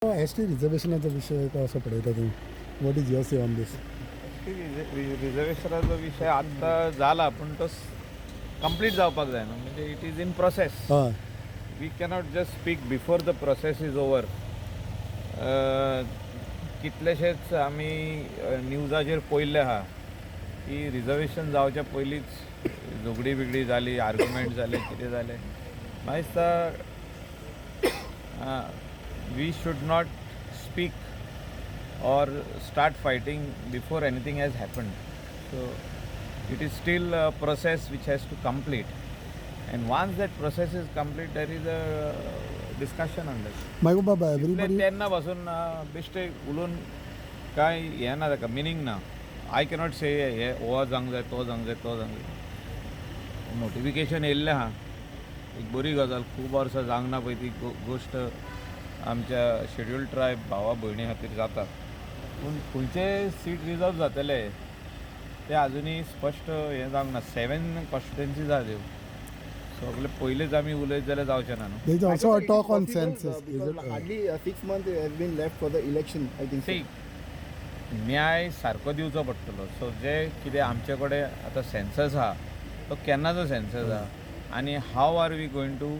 S T रिजर्वेशनाचो विशय कसो पळयता तूं? What is your say on this? रिजर्वेशनाचो विशय आत्तां जाला, पूण तो कंप्लीट जावपाक जाय न्हू. म्हणजे it is in process. हय. We cannot just speak before the process is over. कितलेशेच आमी न्यूजाचेर पळयल्ले आहा की रिजर्वेशन जावच्या पयलींच झगडी बिगडी जाली, आर्ग्युमेंट जाले, कितें जालें. म्हाका दिसता we should not speak or start fighting before anything has happened. So it is still a process which has to complete. And once that process is complete, there is a discussion on that. मागीर बाबा इतलें everybody तेन्ना पासून बेश्टे उलोवन कांय हें ना ताका, मिनींग ना. I cannot से हे हो जावंक जाय, तो जावंक जाय, तो जावंक जाय. नोटिफिकेशन येयल्लें आहा, एक बरी गजाल. खूब वर्सां जावंक ना पळय ती गोश्ट आमच्या शेड्युल्ड ट्रायब भावा भयणी खातीर जाता. पूण खंयचे सीट रिजर्व जातले ते आजुनूय स्पश्ट हें जावंक ना. सेवन कॉन्स्टिट्युएन्सीज आहा त्यो सगळे पयलींच आमी उलयत जाल्यार जावचें ना न्हू. There is I also a don't think it talk is on possible, census. Is because it hardly 6 months has been left for the election, I think so. See, न्याय सारको दिवचो पडटलो. सो जे कितें आमचे कडेन आतां सेन्सस आहा, तो केन्नाचो सेन्सस आहा आनी how are we going to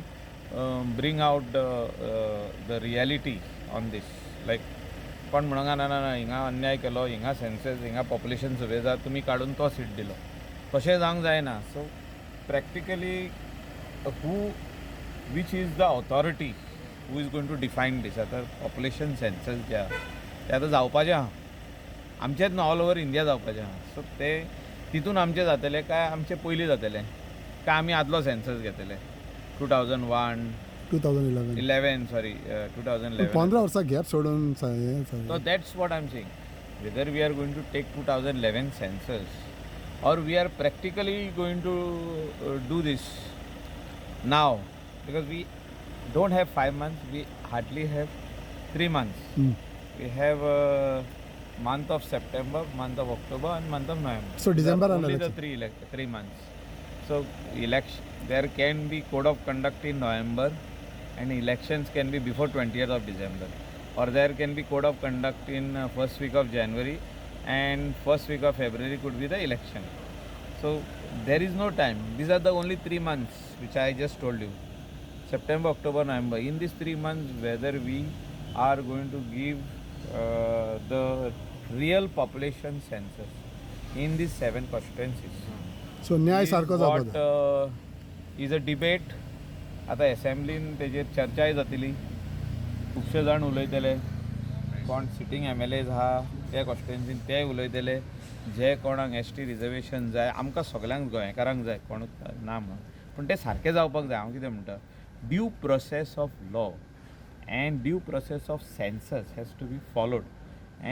bring out the reality on this? Like कोण म्हणूंक ना, ना ना, हिंगा अन्याय केलो, हिंगा सेन्सस, हिंगा पॉप्युलेशन सुबेज आहा, तुमी काडून तो सीट दिलो, तशें जावंक जायना. So practically who which is the authority who is going to define this? आतां पॉप्युलेशन सेन्सस जे आहा ते आतां जावपाचें आहा आमचेच न्हू, ऑल ओवर इंडिया जावपाचें आहा. सो ते तितून आमचें जातलें काय आमचें पयलीं जातलें, काय आमी आदलो सेन्सस घेतले 2001? 2011. 11, sorry, 2011. 15 वर्सां गॅप सोडून हें So that's what I'm saying. Whether we are going to take 2011 census or we are practically going to do this now, because we don't have 5 months, we hardly have 3 months. We have month of September, month of October, and month of November. So December These are and only the election. 3 months. So election, there can be code of conduct in November, and elections can be before 20th of December, or there can be code of conduct in first week of January, and first week of February could be the election. So there is no time. These are the only 3 months which I just told you. September, October, November. In these 3 months, whether we are going to give the real population census in these seven constituencies so न्याय is सारको what जावपा जाय. Is a debate. आतां एसेंब्लीन तेजेर चर्चाय जातली. खुबशे जाण उलयतले, कोण सिटींग एमएलएज आहा त्या कॉन्स्टिट्युएन्सीन ते उलयतले, जे कोणाक एसटी रिजर्वेशन जाय. आमकां सगल्यांक गोंयकारांक जाय, कोणूच ना म्हणून, पूण तें सारकें जावपाक जाय. हांव कितें म्हणटा, due process of law and due process of census has to be followed,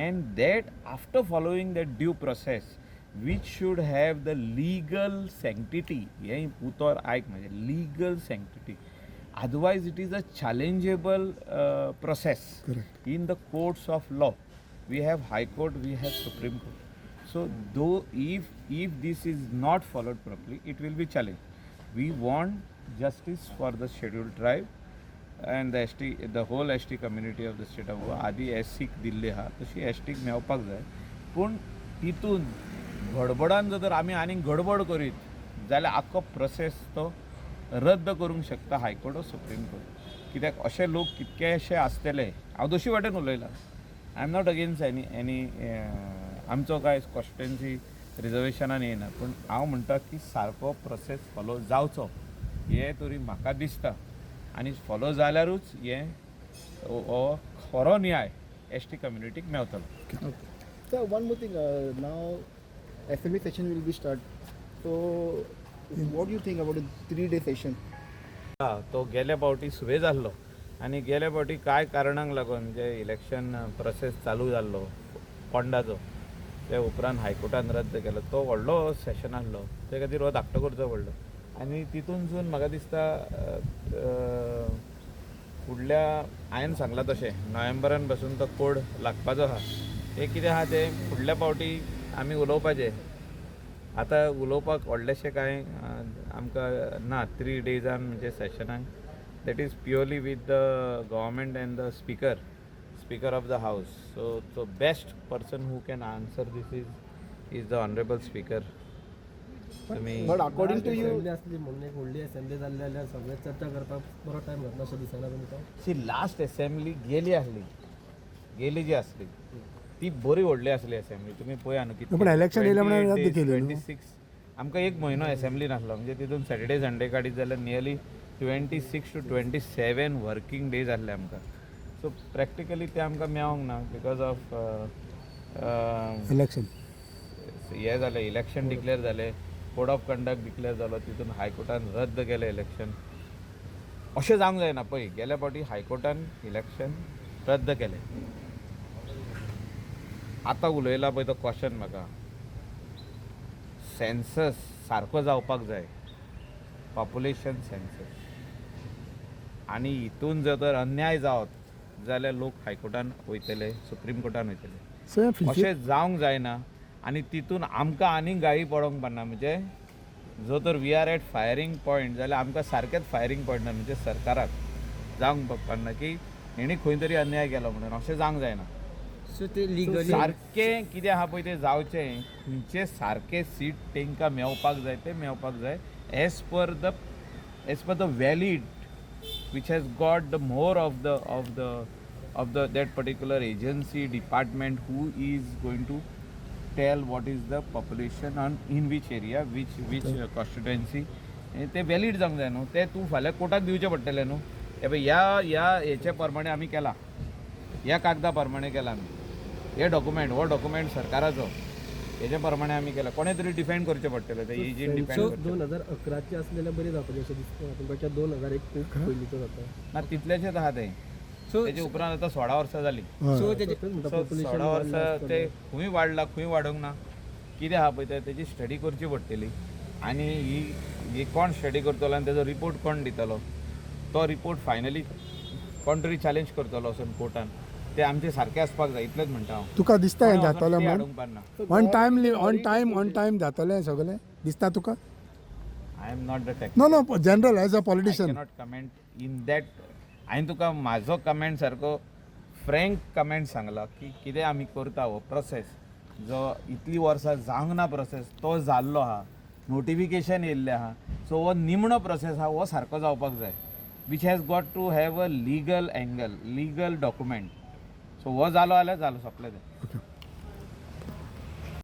and that after following that due process, which should have the legal sanctity. हें उतर आयक म्हाजें, legal sanctity. Otherwise it is a challengeable process Correct. In the courts of law. We have High Court, we have Supreme Court. So though if this is not followed properly, it will be challenged. We want justice for the Scheduled Tribe and the ST, the whole ST community of the state of Goa. आदी S सीक दिल्ली आहा तशी S टीक मेळपाक जाय. पूण तितून गडबडान जर आमी आनीक गडबड करीत जाल्यार आख्खो प्रोसेस तो रद्द करूंक शकता हायकोर्ट वो सुप्रीम कोर्ट. कित्याक अशे लोक कितकेशे आसतले. हांव दोशी वाटेन उलयलां, I am not against any. आमचो कांय कॉन्स्टिट्युएन्सी रिजर्वेशनान येयना, पूण हांव म्हणटा की सारको प्रोसेस फॉलो जावचो हें तरी म्हाका दिसता आनी फॉलो जाल्यारूच हें हो खरो न्याय एस टी कम्युनिटीक मेवतलो. So one more thing, now assembly session will be start. So what do you think about a 3-day session? तो गेल्या फावटी सुबे जाल्लो आनी गेल्या फावटी कांय कारणांक लागून जे इलेक्शन प्रोसेस चालू जाल्लो फोंडाचो, ते उपरांत हायकोर्टान रद्द केलो. तो व्हडलो सेशन आसलो, ते खातीर हो धाकटो करचो पडलो. आनी तितूनसून म्हाका दिसता फुडल्या हांवें सांगलां तशें नोव्हेंबरान पासून तो कोड लागपाचो आहा. हें कितें आहा तें फुडल्या फावटी आमी उलोवपाचें. आतां उलोवपाक व्हडलेशें कांय आमकां ना. थ्री डेजान म्हणजे सेशनाक, that is purely with the government and the speaker. Speaker of the House, so best person who can answer this is the honourable Speaker. तुमी But according to you, assembly असली म्हणून एक व्हडली असेंब्ली जाल्ली जाल्यार सगळे चर्चा करपाक बरो टायम घातला अशें दिसना तुमकां? सी, लास्ट असेंब्ली गेली आसली, गेली जी आसली ती बरी व्हडली आसली असेंब्ली. तुमी पळया न्हू कितली. पण election येयलें म्हणून रद्द केली न्हू. 26, आमकां एक म्हयनो असेंब्ली नासलो. म्हणजे तितून सॅटर्डे संडे काडीत जाल्यार nearly 26 to 27 working days आसले आमकां. सो प्रॅक्टिकली ते आमकां मेवोंक ना because of election. हे जालें, इलेक्शन डिक्लेअर जालें, कोड ऑफ कंडक्ट डिक्लेअर जालो, तितून हायकोर्टान रद्द केलें इलेक्शन. अशें जावंक जायना. पळय, गेल्या फावटी हायकोर्टान इलेक्शन रद्द केलें. आतां उलयला पळय तो क्वेश्चन म्हाका, सेन्सस सारको जावपाक जाय, पॉप्युलेशन सेन्सस. आनी हितून जर तर अन्याय जावत जाल्यार लोक हायकोर्टान वयतले, सुप्रीम कोर्टान वयतले. सो हें फिजी अशें जावंक जायना आनी तितून आमकां आनीक गाळी पडोंक पडना. म्हणजे जो तर we are at firing point जाल्यार आमकां सारकेंच फायरींग पॉयंट म्हणजे सरकाराक जावंक पडना की हेणी खंय तरी अन्याय केलो म्हणून. अशें जावंक जायना. सो ते लिगली सारकें कितें आहा पळय तें जावचें. खंयचे सारकें सीट तांकां मेवपाक जाय तें मेवपाक जाय, as per the valid which has got the more of the that particular agency, department who is going to tell what is the population on in which area, which constituency. ते valid जावंक जाय न्हू. ते तूं फाल्यां कोर्टाक दिवचें पडटलें न्हू. हे पळय, ह्या ह्या हेचे प्रमाणे आमी केलां, ह्या कागदा प्रमाणे केलां आमी, हे डॉक्युमेंट, हो डॉक्युमेंट सरकाराचो, हेजे प्रमाणे आमी केलां. कोणें तरी डिफेंड करचें पडटलें ते एजंट डिफेंड सो करचें. 2011ची आसलेल्या बरी जावपाची अशें दिसता तुमकां? 2001 खूब पयलींचो जाता. ना, तितलेशेच आहा तें. सो तेजे उपरांत आतां 16 वर्सां जालीं. सो तेजे म्हणटा सो population 16 वाडलां वर्सां आसतलें. ते खंय वाडला, खंय वाडोवंक ना, कितें आहा पळय तें तेजी स्टडी करची पडटली. आनी ही ही कोण स्टडी करतलो आनी तेजो रिपोर्ट कोण दितलो, तो रिपोर्ट फायनली कोण तरी चॅलेंज करतलो वचून कोर्टान, ते आमचे सारकें आसपाक जाय, इतलेंच म्हणटा हांव. तुका दिसता हें कोणें वचून जातलें ती म्हण? हाडूंक पारना. On time, on time, on time जातलें हें सगलें दिसता तुका? I am not the tech No, general, as a I politician. Cannot comment in that. हांवें तुका म्हाजो कमेंट सारको फ्रँक कमेंट सांगला की कितें आमी करता. हो प्रोसेस जो इतलीं वर्सां जावंक ना प्रोसेस, तो जाल्लो आहा, नोटिफिकेशन येयल्लें आहा. सो हो निमणो प्रोसेस आहा, हो सारको जावपाक जाय, which has got to have a legal angle, legal document. So हो जालो जाल्यार जालो, सोंपलें तें. ओके.